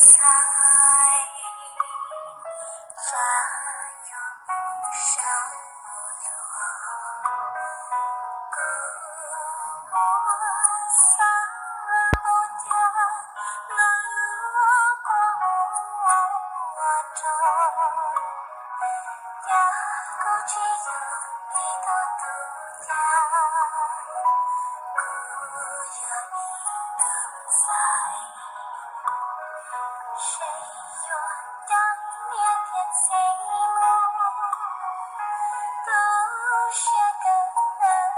ntxhais, ua yog sab lug, kuv muab xav npaum cas los lub kua muag rog, cas kuv tsis yog ib tug tub cas, kuv yog ib tug ntxhais. Seb yuav coj niam thiab txiv mus tu siab kawg nkaus.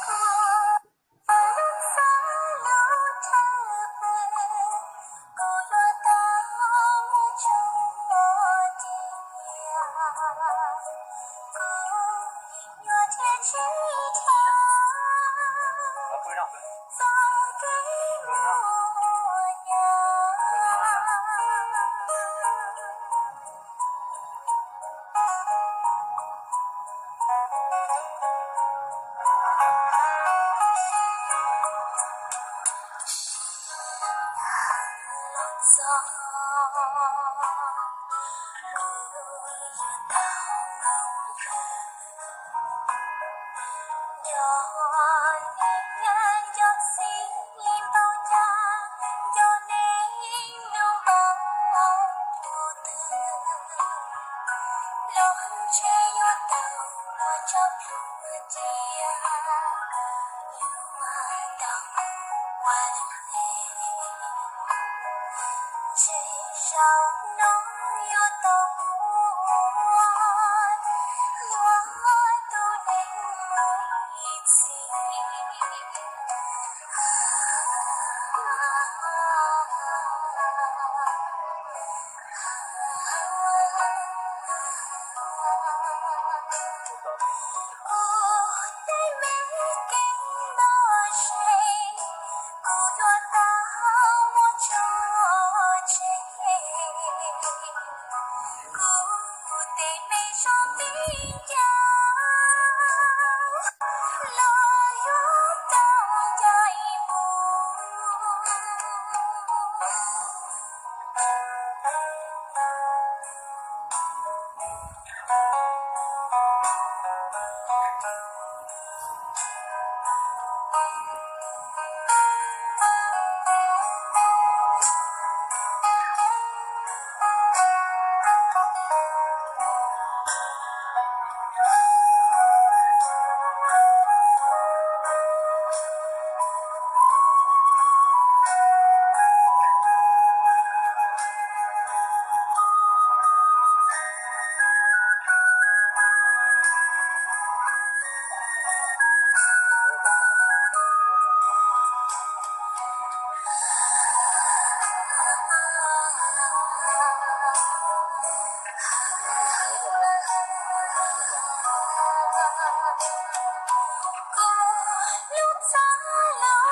Kuv xav lub chaw pem, kuv yuav tau mus tsuag cia, kuv yeej yuav tsis txhob kev mus ua nyab. Los txog kuv yuav tau mus nrog nco niam nco txiv npaum cas, nco neej nco npaum tus twg, los ntshe yuav tau ua tsaug plhuav cia, yuav tau mus ua lwm le. Ntshe zaum no yuav tau mus ua, yuav tu neeg ib txhis. Kuv tej me kev ntawd seb kuv yuav tau ua tso tseg. Kuv tej me zog viv ncaus los yuav tau ncaim mus. Kuv lub txaj los